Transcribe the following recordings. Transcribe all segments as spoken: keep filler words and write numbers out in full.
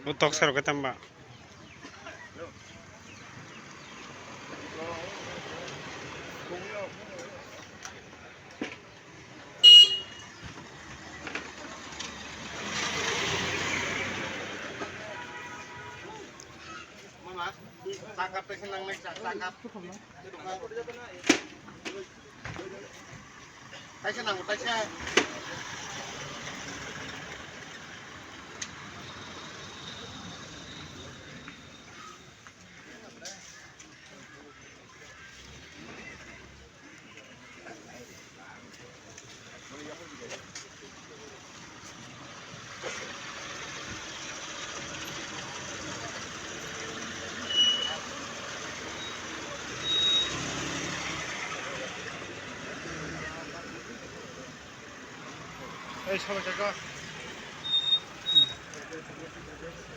Bo toksa rok khe tamba. Mama, cakap teh senang nih, cakap. Taisa nango, taisa.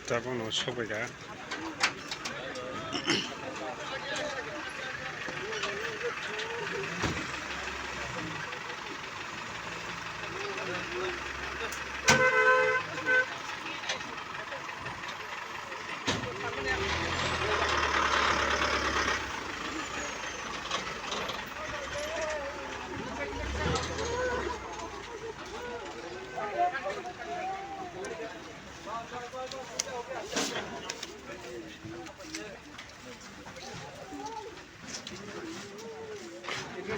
Tabuk no sokbaikha.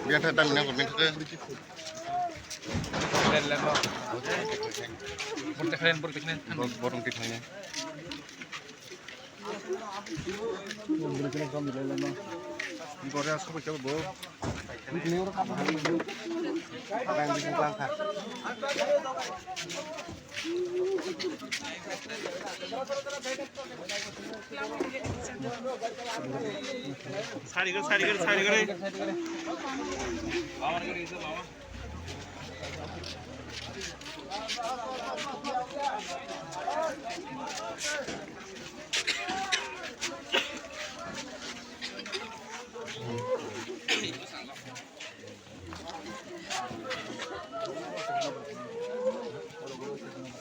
Biang khe dam minang, biang khe. Len, len, no. Borok tikhlaina, borok tikhlaina. Bo-, borok tikhlaina. Borok aswk khe bo. Ang bisi tlang kha. Sari gari, sari gari, sari gari.